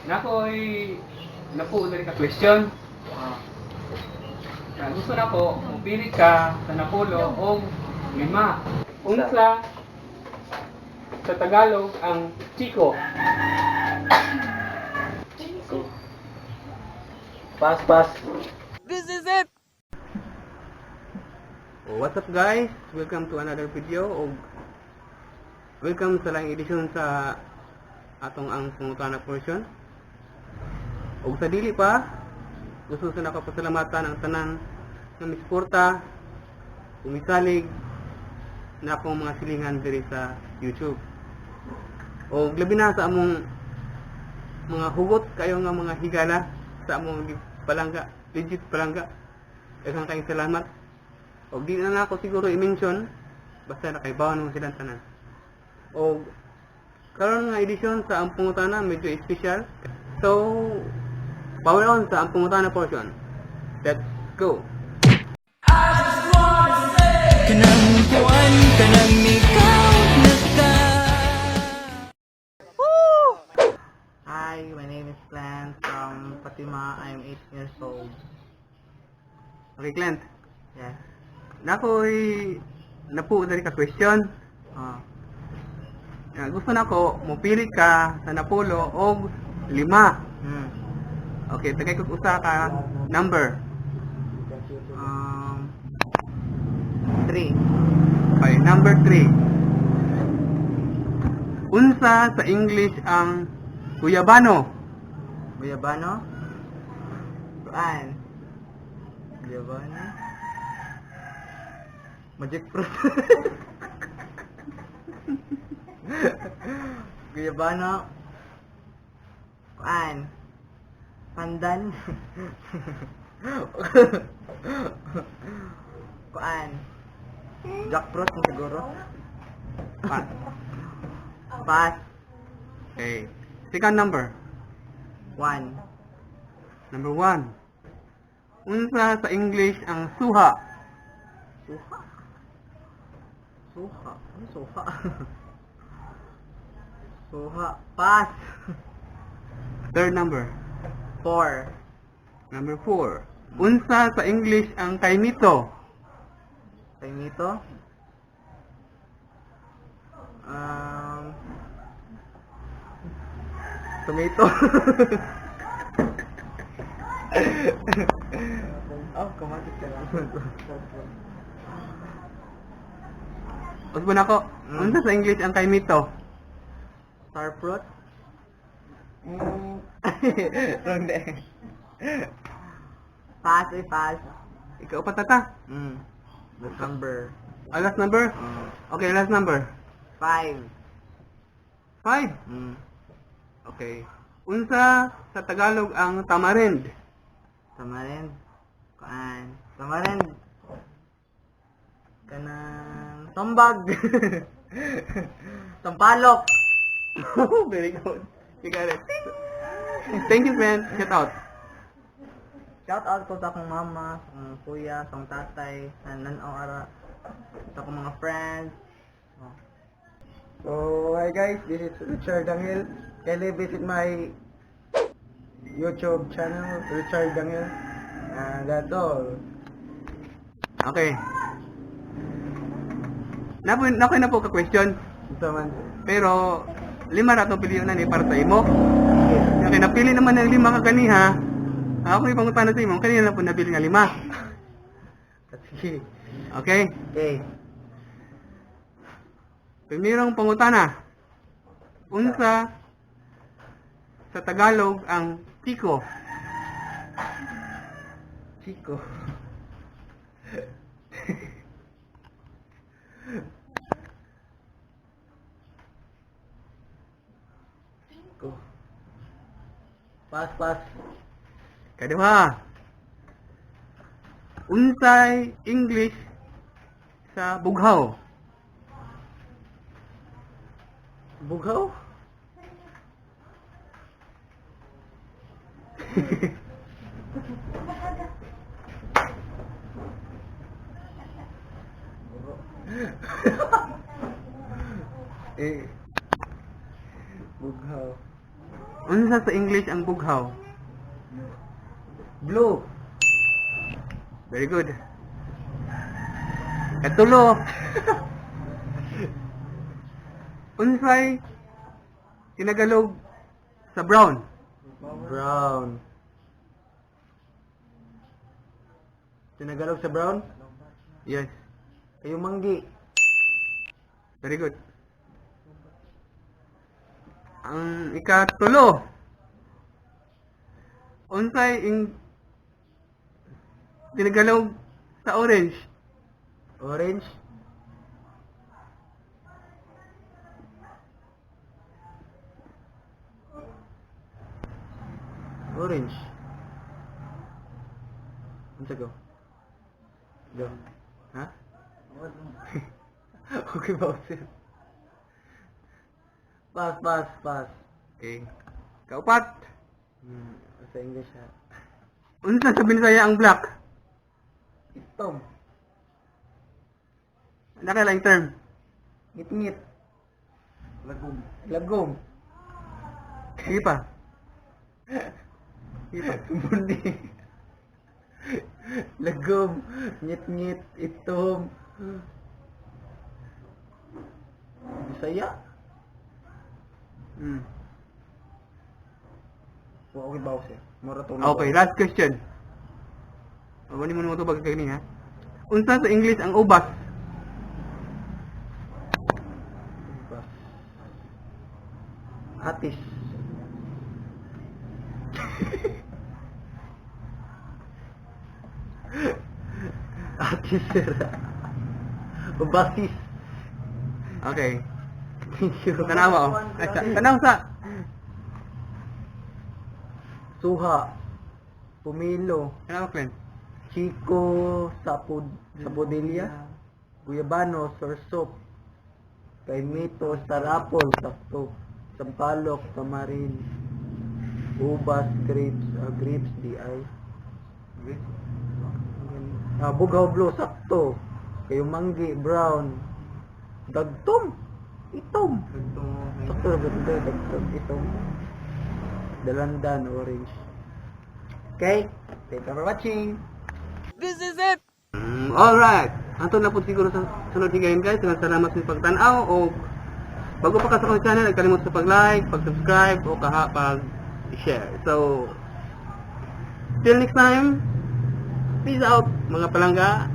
Nakoy napo diri ka question. Ah. Ah, gusto nako mopili ka sa napulo og lima. Unsa sa Tagalog ang chiko? Chico. Pass, pass. This is it. Oh, what's up, guys? Welcome to another video og welcome sa laing edisyon sa atong ang pangutana portion. Og sa dili pa, gusto sa nakapasalamatan ang tanan nga misuporta, umisalig na akong mga silingan diri sa YouTube. Og labi na sa among mga hugot kayo nga mga higala sa among palangga, legit palangga. Daghang kayong salamat. Og di na nako siguro i-mention basta nakaibawan mo silang tanan. Og karon nga edisyon sa ang pangutana medyo special. So, power on sa ang pangutana portion. Let's go. Kanang kuan, kanang ikaw na ka. Hi, my name is Glenn from Fatima. I'm 8 years old. Okay, Clint. Yes. Nakoy napo diri ka question. Ah. Ah, gusto nako mopili ka sa napulo og lima. Okay, tagay kog usa ka number. 3. Okay, number 3. Unsa sa English ang guyabano? Guyabano? Kuan. Guyabano? Magic fruit. Guyabano. Kuan. Pandan. Kuan. Jackfruit na siguro. Pass. Pass. Okay. Second number. 1. Number 1. Unsa sa English ang suha? Suha. Suha. Ano suha? Suha. Pass. Third number. 4. Number 4. Unsa sa English ang kaimito? Kaimito. Tomato. Oh, kamatis ka lang. Usbon ako. Unsa sa English ang kaimito? Starfruit? Wrong day. Pass, eh, pass. Ikaw pa tata. The number. Ah, last number? Okay, last number. 5. 5. Okay. Unsa sa Tagalog ang tamarind? Tamarind. Kuan. Tamarind. Kanang tambag. Tampalok. Very good. You got it. Thank you, man. Shout out. Shout out ko sa akong mama, sa akong kuya, sa akong tatay, sa nanaw ara, sa akong mga friends. Oh. So, hi guys, this is Richard Dangil. Kindly visit my YouTube channel, Richard Dangil. And that's all. Okay. Napo, napo na po ka question. Ito man. Pero lima ra tong piliyon na ni para sa imo. Okay, napili naman ng lima ka ganiha. Ako ipangutana sa imo, kanina lang po nabili nga lima. Sige. Okay? Okay. Primerong pangutana. Unsa sa Tagalog ang tiko? Chico. Chico. Pass, pass. Kaduha. Unsay English sa bughaw? Bughaw? Eh. Bughaw. Unsa sa English ang bughaw? Blue. Very good. Katulo. Unsay tinagalog sa brown? Brown. Tinagalog sa brown? Yes. Kayumanggi. Very good. Ang ikatulo. Unsay ing tinagalog sa orange? Orange. Orange. Unsa go? Go. Ha? Okay ba, sir? Pass, pass, pass. Okay. Kaupat. Sa English ha. Unsa sa Binisaya ang black? Itom. Naka lang term. Ngit-ngit. Lagom. Lagom. Sige pa. Sige pa. Buni. Lagom. Ngit-ngit. Itom. Bisaya. Okay ba sir? Mura to. Okay, last question. Wala mo naman ito bagay ha. Unsa sa English ang ubas? Ubas. Atis. Atis sir. Ubasis. Okay. Thank you. Tanawa oh. Ay, tanaw sa. Suha. Pumilo. Tanawa, Glenn. Chico Sapod Sapodilla. Guyabano, Sorsop. Kaimito, Star Apple, Sakto. Sampalok, Tamarin. Ubas, grapes, grapes, di ay. Ah, Bughaw Blue, sakto. Kayumanggi, brown. Dagtom! Itom! Sakto na ba ito? Dagtom, itom. Dalandan, orange. Okay, thank you for watching. This is it! Alright. Anto na po siguro sa sunod higayon, guys. Salamat sa pagtan-aw o bago pa ka sa akong channel, kalimot sa pag-like, pag-subscribe o kaha pag-share. So, till next time, peace out, mga palangga.